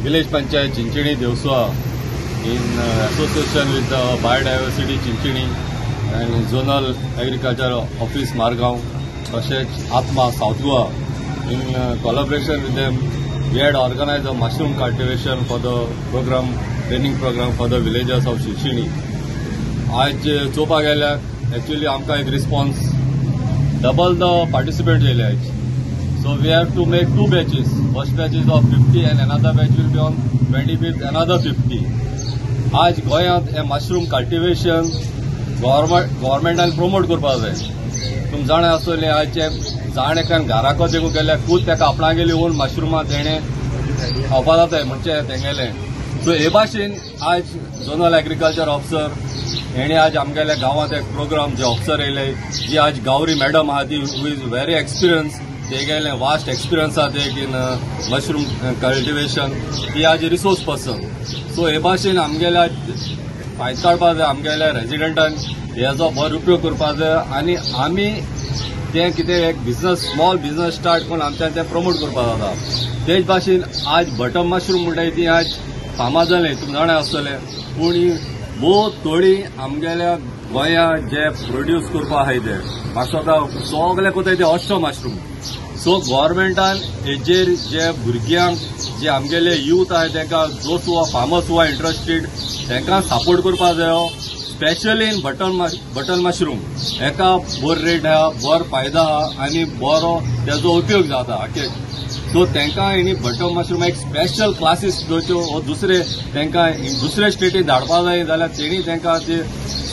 Village Panchayat Chinchinim Devsua in association with the Biodiversity Chinchinim and Zonal Agriculture Office Margao तशेंच ATMA South Goa in collaboration with them we had organized a mushroom cultivation for the program, training program for the villagers of Chinchinim. आज चोवपाक गेल्यार actually आमकां एक response double the participant येयले आयज. So we have to make two batches. First batch is of 50 and another batch will be on 25th, another 50. आज गोंयांत हें मशरूम कल्टिवेशन गव्हर्मेंटान प्रमोट करपाक जाय. तुमी जाणा आसतलें आज जाण एकल्यान घराकच देखून गेल्यार खूद ताका आपणागेली ओन मशरुमां तेणें खावपा जाताय म्हणचे तेंगेलें. सो हे भाशेन आज झोनल एग्रीकल्चर ऑफिसर हेणे आज आमगेल्या गांवांत एक प्रोग्राम जे ऑफिसर येयले, जी आज गावरी मॅडम आहा ती who is very experience, तेगेलें वास्ट एक्सपिरियन्स आहा ते इन मशरूम कल्टिवेशन, ती आज रिसोर्स पर्सन. सो हे भाशेन आमगेल्या फायदो काडपा जाय, आमगेल्या रेजिडंटान हेजो बरो उपयोग करपा जाय आनी आमी तें कितें एक बिजनस, स्मॉल बिजनस स्टार्ट करून आमच्यान तें प्रमोट करपा जाता. तेच भाशेन आज बटन मशरूम म्हणटाय ती आज फामाद जालें, तुमी जाणा आसतलें. पूण भोव थोडी आमगेल्या गोंयांत जे प्रोड्यूस करपा आहाय ते म्हाका आतां सगळे कोताय ते ऑस्ट्रो मशरूम. सो गव्हर्मेंटान हेजेर जे भुरग्यांक जे आमगेले यूथ आहाय तांकां those who are farmers who are interested तांकां सपोर्ट करपा जायो, स्पेशली इन बटन मशरूम. हेका बरो रेट आहा, बरो फायदो आहा आनी बरो तेजो उपयोग जाता आखे. सो तांकां हेणी बटन मशरूम एक स्पेशल क्लासीस दवरच्यो वो दुसरे तांकां दुसरे स्टेटीन धाडपा जाय जाल्यार तेणी तांकां ते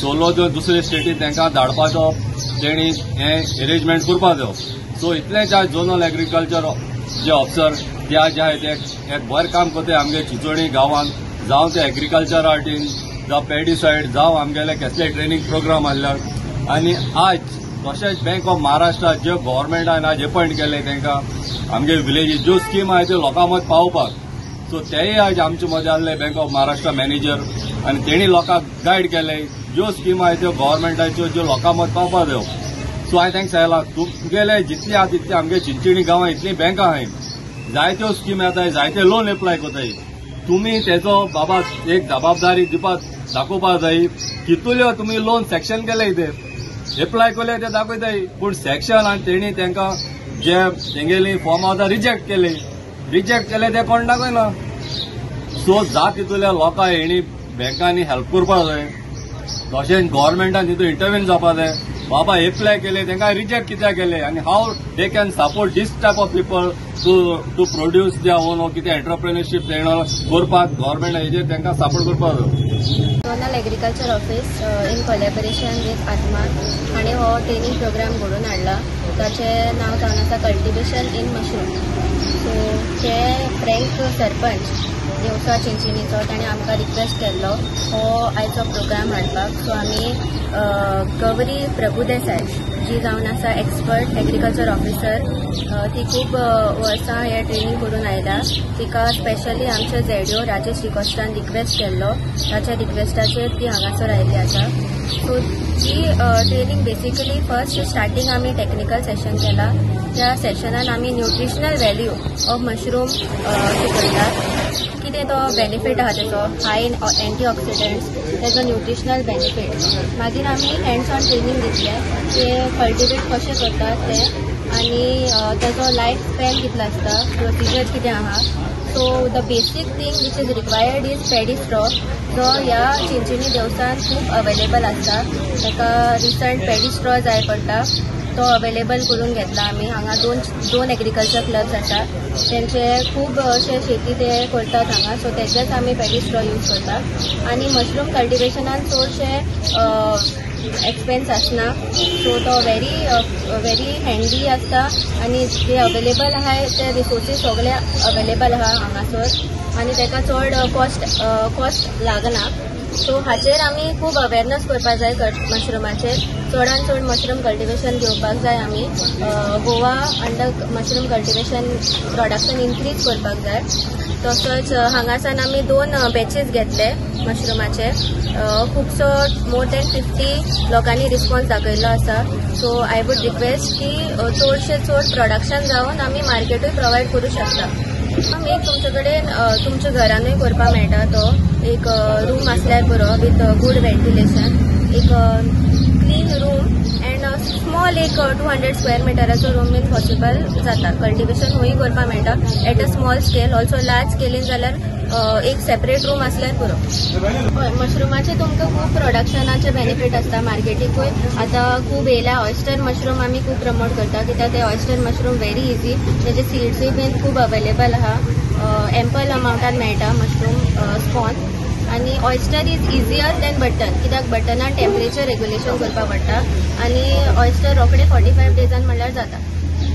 सोलो जो दुसरे स्टेटीन तांकां धाडपाचो तेणी हें एरेंजमेंट करपा जायो. सो इतलेंच आज झोनल एग्रीकल्चर जे ऑफिसर ते आज आहाय ते एक बरें काम करताय आमगे चिंचोणी गांवांत, जावं ते एग्रीकल्चर आर्टीन, जावं पेडिसायड, जावं आमगेले कसले ट्रेनींग प्रोग्राम आहल्यार. आनी आज तशेंच बँक ऑफ महाराष्ट्रा जे गव्हर्मेंटान आज एपॉयंट केले तांकां आमगे विलेजी ज्यो स्कीम आहाय त्यो लोकां मदीं पावोवपाक. सो तेय आज आमचे मदीं आहले बँक ऑफ महाराष्ट्रा मॅनेजर आनी तेणी लोकांक गायड केले ज्यो स्कीम आहाय त्यो गव्हर्मेंटाच्यो ज्यो लोकां मदीं पावपाक जायो. सो हांवें तांकां सांगलां तुमगेले जितली आहा तितली आमगे चिंचणी गांवां इतली बँकां आहाय, जायत्यो स्कीम येताय, जायते लोन एप्लाय करताय, तुमी तेजो बाबा एक जबाबदारी दिवपाक दाखोवपाक जाय. कितल्यो तुमी लोन सेक्शन केले ते एप्लाय केले ते दाखयताय, पूण सेक्शन आनी तेणी तांकां जे तेंगेली फॉर्म आतां रिजेक्ट केले, रिजेक्ट केले ते कोण दाखयना. सो जात तितूल्या लोकांक हेणी बँकांनी हेल्प करपाक जाय, तशेंच गव्हर्मेंटान तितून इंटरव्हीन जावपाक जाय. बाबा एप्लाय केले तांकां रिजेक्ट कित्याक केले आनी how they can support this type of people to produce their own कितें एंटरप्रेन्योरशीप करपाक गव्हर्मेंट हेजेर तांकां सपोर्ट करपाक जाय. Zonal Agriculture Office in collaboration with ATMA हाणें हो ट्रेनींग प्रोग्राम घडोवन हाडला. ताचें नांव जावन आसा कल्टिवेशन इन मशरूम. सो ते फ्रँक सरपंच देवसा चिंचिणीचो ताणें आमकां रिक्वेस्ट केल्लो हो आयचो प्रोग्राम हाडपाक. सो आमी गौरी प्रभुदेसाय जी जावन आसा एक्सपर्ट एग्रीकल्चर ऑफिसर, ती खूब वर्सां हे ट्रेनींग करून आयल्या. तिका स्पेशली आमच्या झेडिओ राजेश डिकॉस्टान रिक्वेस्ट केल्लो, ताच्या रिक्वेस्टाचेर ती हांगासर आयिल्ली आसा. सो ही ट्रेनींग बेसिकली फर्स्ट स्टार्टींग आमी टॅक्निकल सेशन केला. त्या सेशनान आमी न्युट्रिशनल व्हॅल्यू ऑफ मशरूम शिकयतात, कितें तो बेनिफीट आहा तेजो, हाय इन एंटीऑक्सिडंट्स, तेजो न्युट्रिशनल बेनिफीट. मागीर आमी हँड्स ऑन ट्रेनींग दितले ते कल्टिवेट कशें करतात ते आनी तेजो लायफ स्पॅन कितलो आसता, प्रोसिजर कितें आहा. So the basic thing which is required is paddy straw, जो ह्या चिंचिणी देवसान खूब अवेलेबल आसता. ताका रिसंट पेडी स्ट्रॉ जाय पडटा, तो अवेलेबल करून घेतला आमी. हांगा दोन एग्रीकल्चर क्लब्स आसा, तेंचे खूब अशे शेती ते करतात हांगा. सो तेजेच आमी पेडी स्ट्रॉ यूज करतात. आनी मशरूम कल्टिवेशनान चडशे एक्सपेन्स आसना, सो तो व्हेरी व्हेरी हँडी आसता आनी जे अवेलेबल आहाय ते रिसोर्सीस सगळे अवेलेबल आहा हांगासर आनी ताका चड कॉस्ट लागना. सो हाचेर आमी खूब अवेरनस करपाक जाय मशरुमाचेर, चडान चड मशरूम कल्टिवेशन घेवपाक जाय आमी. Goa under mushroom cultivation production increase करपाक जाय. तसोच हांगासान आमी 2 बॅचीस घेतले मशरुमाचे. खुबसो मोर दॅन 50 लोकांनी रिस्पॉन्स दाखयल्लो आसा. सो I would request की चडशे चड प्रोडक्शन जावन आमी मार्केटूय प्रोवायड करूं शकता. एक तुमचे कडेन तुमच्या घरानूय करपाक मेळटा. तो एक रूम आसल्यार पुरो विथ गूड व्हेंटिलेशन, एक क्लीन रूम एंड स्मॉल एक 200 स्क्वेअर मिटराचो रूम बीन पॉसिबल जाता. कल्टिवेशन हूय करपाक मेळटा at a small scale. Also large scalene जाल्यार एक सेपरेट रूम आसल्यार पुरो. हय, मशरुमाचे तुमकां खूब प्रोडक्शनाचे बेनिफीट आसता. मार्केटीकूय आतां खूब येयल्या. ऑयस्टर मशरूम आमी खूब प्रमोट करता कित्याक ते ऑयस्टर मशरूम व्हेरी इजी, तेजे सिड्सूय बीन खूब अवेलेबल आहा, एम्पल अमावंटान मेळटा मशरूम स्पॉन. आनी oyster is easier than button कित्याक बटनान टेम्परेचर रेगुलेशन करपाक पडटा आनी ऑयस्टर रोखडे 45 डेजान म्हणल्यार जाता.